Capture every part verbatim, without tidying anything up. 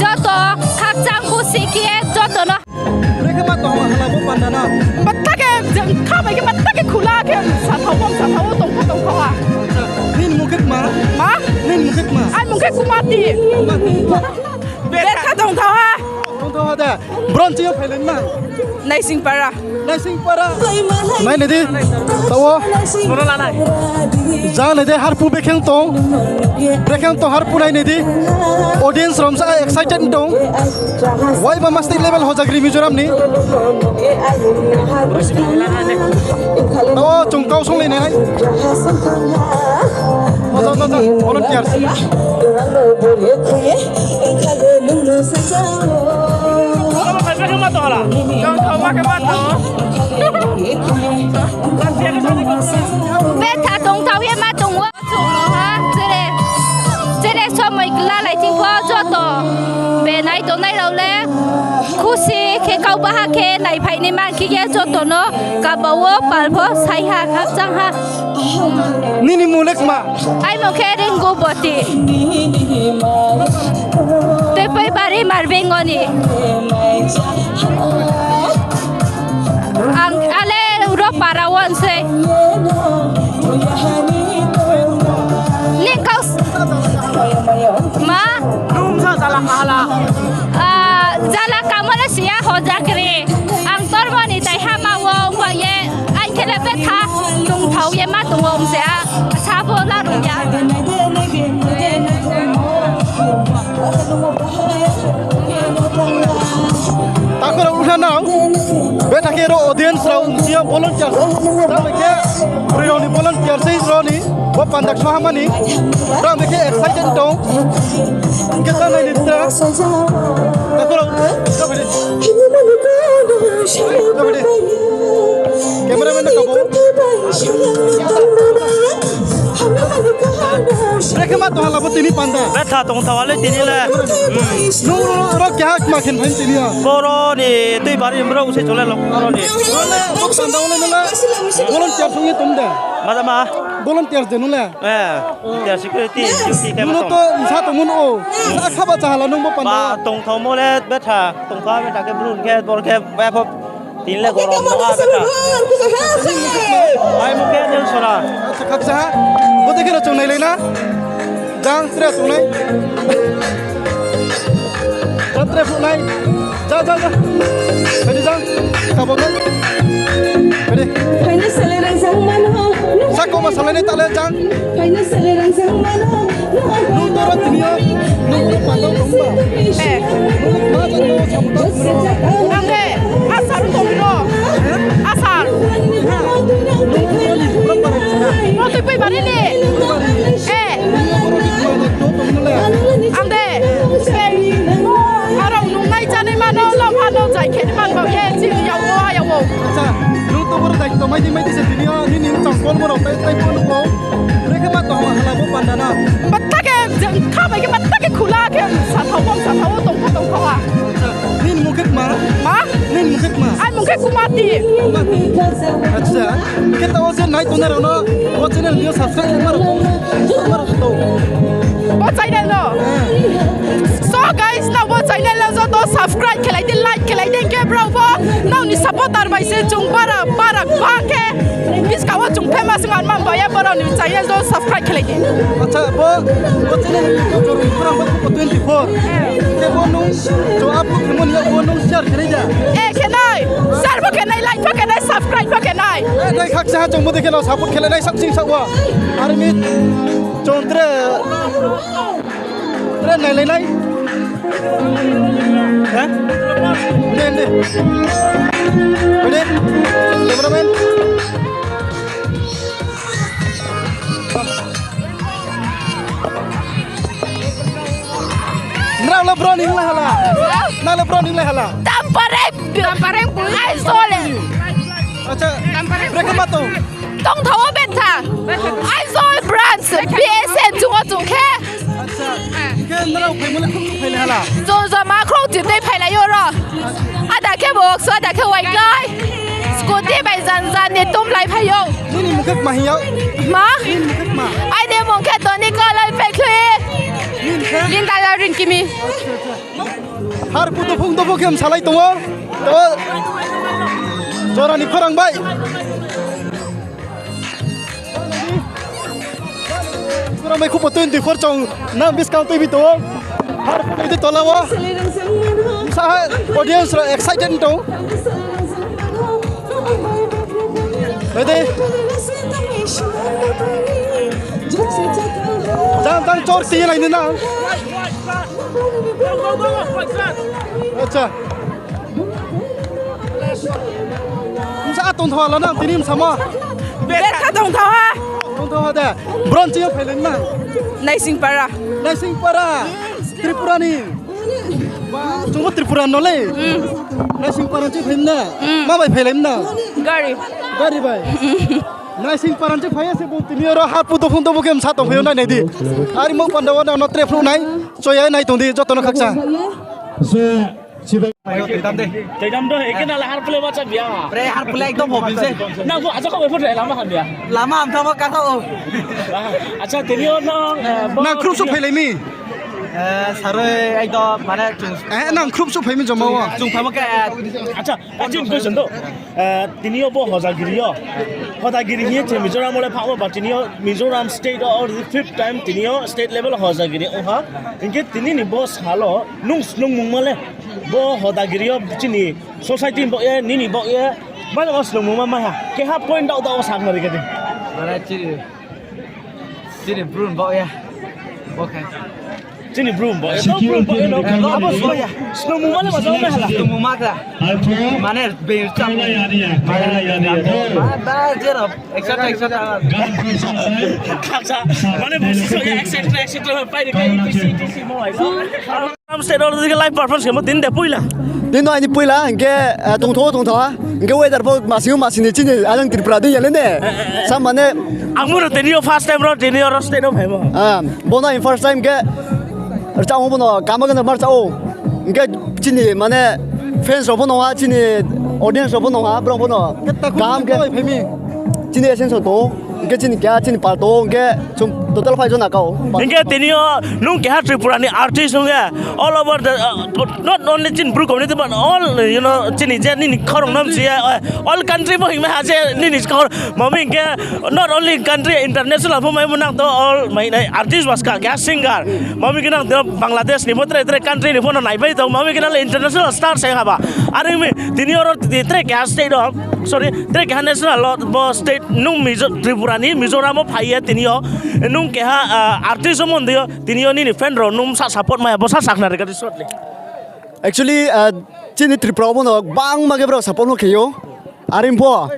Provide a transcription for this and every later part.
Joto khakchang khusi khe joto no. Brekhe ma tong ha hala bo panda no. Matha khe jeng kha bai khe matha khe khula khe sa thao bom sa thao tong kha tong kha ha. Nini mung khe kma? Ma? Nini mung khe kma? Ai mung khe Kumati. Betha tong thao ha. Tong thao ha de. Bron ching yo phailai na. Naisingpara. Naisingpara. Nai nai di. Tao. Jang nai di harpu bekheng tong. Bekheng tong harpu nai nai di. Audience rom sa excited tong. Waiba ma state level hojagri Mizoram ni. Tao chung kau songlai nai. Volunteers. Betha tongthao ye ma tong ou. Chung no ha, jere, jere somoi klalai thing pho joto. Be nai tongnai rao le khusi khe kau baha khe naiphai ni man khe ye joto no kaba wo pal pho sai ha, khakchang ha. Nini mung le kma? Ai mung khe Ringu Boti. Tuipuibari Marbeng o ni. Ang ale ro para wo nsei. Ning kau s-, ma? Nung sa jala kahala. Ah, jala kamo le siya hojagri. Ang tormo ni tai ha ma wo ongba ye. Ai khe le betha tongthao ye ma tong ou se a, sabo la rung ya. Takhu rao ongha nang, betha khe ro audience rao, siya volunteer. Tamo khe, broi rao ni volunteer sei rao ni, bo pandak soha mani. Rao ni khe excited tong. Khe ta nai ni tra. Takhu rao, ta bai di. Ta bai di. Cameraman na kabo. Brekhe ma tong hala bo tini panda. Betha tongthao ha le tini le. Nung ro keha kma khe phai tini yo. Boro ni tui bari bro se chole lo boro ni. Nung le bo panda wo le nung le volunteer song ye tong de. Ma da ma? Volunteer de nung le. Eh, security duty khe ma tong. Nung to nsa tongmo no. Sa khaba cha hala nung bo panda. Ma tongthaomo le betha, tongthao betha khe brun khe bor khe ba pho. Tin le gorom no a betha. Ai mung khe nil sora. Acha khakcha ha. Bo de khe no chung nailai na. Jang tre phunai. Jang tre phunai. Ja, ja, ja. Phai di jang. Kabo nai. Phai di. Phaina sale rang jang mano. Sako ma sale nai tale jang. Phaina sale rang jang mano. Nung toro tini yo. Nung panda tongba. Eh. Nung ma jang no samta. Nang de. Asar tong no. Asar. Nung toro ni program para. Mo tui pui bari ni. Eh. Ang de, aro nungnai chánai mano, lo phano jai khe man bau ye, chini yag wo, ayag wo. Acha, nung to boro dai to mai di, mai di se tini yo, nini mchang kolmo rao tai, tai phone wo. Brekhe ma tong ha hala bo panda no. Matha khe, jeng kha bai khe matha khe khula khe, sa thao bom, sa thao tong kha tong kha ha. Acha, nini mung khe kma? Ma? Nini mung khe kma? Ai mung khe Kumati. Kumati. Acha. Khe tao se nai tongnai rao no, bo channel ni yo subscribe khe ma rao tong. Bo channel no. Eh. So guys, nrao bo channel no joto subscribe khelai di, like khelai di, khe brao pho nrao ni supporter bai se chung bara, bara ba khe. Buskang wo chung famous ong man ba ye, brao ni channel no subscribe khelai di. Acha, bo, bo channel ni yo joto ni khorang bo twenty four. Khe bo nung, chung upload khemo ni yo bo nung share khelai da. Eh, khe nai. Share pho khe nai, like pho khe nai, subscribe pho khe nai. Eh, nai khakcha ha chung bo de khe no support khelai nai sak sing sak wo. Army chung tre, tre nailai nai. Ha? Nde, nde. Ready? Cameraman. Nrao le bro ni ong lai hala. Nrao le bro ni ong lai hala. Tampareng. Tampareng. Aizawl le. Acha. Tampareng. Brekhe ma tong? Tongthao wo betha. Aizawl branch B S N chung wo chung khe. Acha. Khe nrao phaimo le khrouh phailai hala. Chung joma khrouh tui tei phailai yo ro. Ada khe bo okso, ada khe waiklai. Scooty bai jan jan ni tumlai phai ou. Nini mung khe kma hing ya? Ma? Nini mung khe kma? Aini mung khe Donika Lalphekhli. Linda Laurin Kimi. Harpu dophung dophung khe msalai tong ou. To, jora ni khorang bai. Khorang bai khupo twenty four chung nang buskang tuibi tong ou. Harpu ni tola wo. Sa audience rao excited tong. Bai de. Jang jang chor si lai ni na. Acha. Bsa tongtha la nang tini bsa ma. Betha tongtha ha. Tongtha ha de. Bron chini phailai ma. Naisingpara. Naisingpara. Tripura ni. Ba, chungbo Tripura no le. Naisingpara chini phailai na. Ma bai phailai na. Gari. Gari bai. Naisingpara chini phai ya se bo tini oro harpu dophung dophung khe bsa tongphai yo nai nai di. Arimo panda wo nang no tre phruh nai. Choya nai tong di joto no khakcha. Toidam de, eke na la harpule ma cha bia. Pre harpule ekdom hobi se. Nang bo acha kho bai photo lama ham bia. Lama ham thamo ka tho. Acha, tini yo nang, eh, nang khrup su phailai mi. Eh, saroi ekdom mane chung. Eh, nang khrup su phai mi joma wo. Chung phamo ke. Acha, achin question do. Eh, tini yo bo Hojagiri yo. Hodagiri hing ye che Mizoram wo le phamo ba tini yo Mizoram state wo fifth time tini yo state level Hojagiri ong ha. Hing khe tini ni bo sal wo nung snungmungma le. Bo Hodagiri yo chini society ni baoh ye, nini baoh ye, mano ma snungmungma mai ha. Keha point daoh daoh wo sakhnari khe di. Mane chini, chini Bru ni baoh ye. Bo khe. Chini Bru ni baoh ye. To Bru ni baoh ye no. Abo snungmungma le ma jao mai hala. Snungmungma khe. Mane be cham. Ba, ba, jero. Extra, extra. Khaksa, mane bo sisa ya extra, extra pai ri khe E T C, E T C mo ai. Ram state wo live performance khe mo tini de poila. Tini no aini poila, hing khe, eh, tongtho, tongtho ha. Hing khe weather pho masing masing ni chini, ajang Tripura dei ya le ne. Sa mane. Ang mo ro tini yo first time ro, tini yo ro state wo phai mo. Ah, bo no aini first time khe, rchamo bo no, kama khe no mar chao. Hing khe chini, mane, fans rao pho no ha, chini audience rao pho no ha, brao pho no. Kaham khe. Chini essence rao tong ou. Hing khe chini keha, chini pal tong ou, hing khe chung total five jon na kau. Hing khe tini yo nung keha Tripura ni artist ong ye, all over the, uh, not only chini Bru community, but all, you know, chini je nini khorang no mchi ye, uh, all country bo hing mai ha je nini khor-, mami hing khe, not only country, international pho mai mo nang to all mai nai artist baska keha singer. Mami khe nang to Bangladesh ni pho tre tre country ni pho no naipai tong, mami khe nang le international star se haba. Are mi tini oro ti-, tre keha state o, sorry, tre keha national o, bo state nung Mizo-, Tripura ni Mizoram o phai ye tini yo, nung keha, ah, artist o mon di yo, tini yo nini fan rao nung sa support mai, bo sa sakhnari kha di shortly. Actually, ah, chini Tripura o bo no bangma khe brao support no khe ou. Are pho,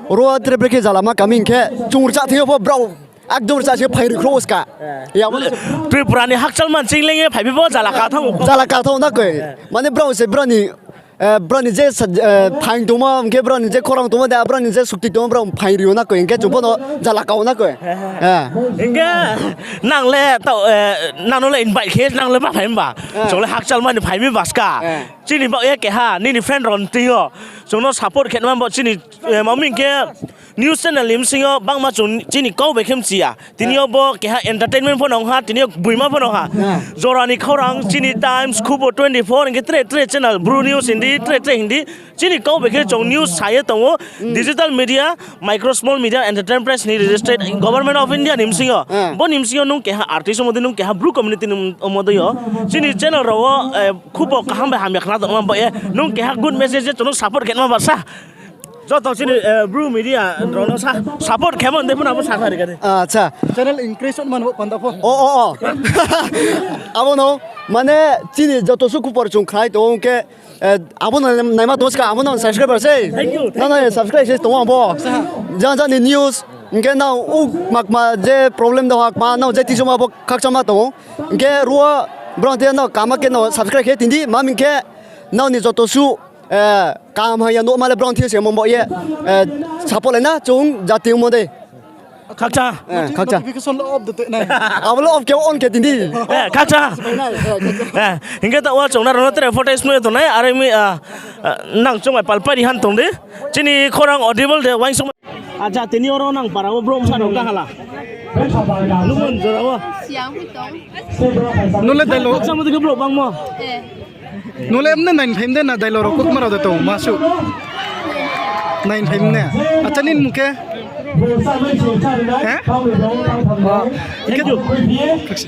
ro tre brekhe jalama kami hing khe, chung rcha thing yo pho brao, ekdom rcha se phai ri khro ska. Ya, bo no se Tripura ni hakchal man ching leng ye phai bi bo jala ka thang. Jala ka thang na koi. Mane brao se brao ni, eh, brao ni je sa-, eh, phaing tongmo, hing khe brao ni je khorang tongmo, de brao ni je sukti tongmo, brao phai ri ou na koi, hing khe chung pho no jala ka ou na koi. Eh. Hing khe nang le tao, eh, nang no le invite khe nang le ma phai mi ba. Eh. Chung le hakchal man ni phai mi ba ska. Eh. Chini baoh ye keha, nini fan rao ni thing yo. Chung no support khe nma bo chini, eh, mami hing khe news channel ni bsing yo bangma chung chini kau bai khe mchi ya. Tini yo bo keha entertainment pho no ong ha, tini yo boima pho no ong ha. Jora ni khorang, chini Times, Khubor twenty four, hing khe tre tre channel, Bru News hing di, tre tre hing di. Chini kau bai khe chung news sa ye tong ou, digital media, micro small media enterprise ni registered Government of India ni bsing yo. Bo ni bsing yo nung keha artist ongmo dei, nung keha Bru community ni ongmo dei yo. Chini channel rao wo, eh, Khubor kaham bai hamya khna tongma baoh ye, nung keha good message je chung no support khe nma ba sa. Joto chini, eh, Bru media rao no sa support khe mo dei pho na bo sakhnari kha di. Acha. Channel increase man bo panda pho. O, o, o. Abo no, mane chini joto suh khupor chung khnai tong khe, eh, abo no naima tong ska, abo no subscriber se. Thank you, thank you. Nang no subscribe se tong ang bo. Jang jang ni news, hing khe nang u makma je problem do hakma, nang je tisoma bo khakchangma tong. Hing khe ro, brao thing yo nang kama khe nang subscribe khe tini di, mami hing khe nang ni joto suh, eh, kaham hamya nuhma le brao thing yo se mo bo ye, eh, support lai na chung jati ongmo dei. Khakcha. Eh, khakcha. Notification lo off de te nai. Abo lo off khe on khe tini di. Eh, khakcha. Eh, hing khe taoh wo chung nrao no tre advertise no tongnai, are mi, ah, ah, nang chung bai pal pai ri han tong di. Chini khorang audible de uaingsouh. Acha, tini oro nang para wo brouh bsa rao ka hala? Nung jora wo. Siang phi tong. Nung le dailo. Acha mo de khe brouh bangmo. Eh. Nung le mne nine phaim de na dailo rao kutma rao de tong ma suh. Nine phaim ne. Acha nini mung khe? He? Thank you.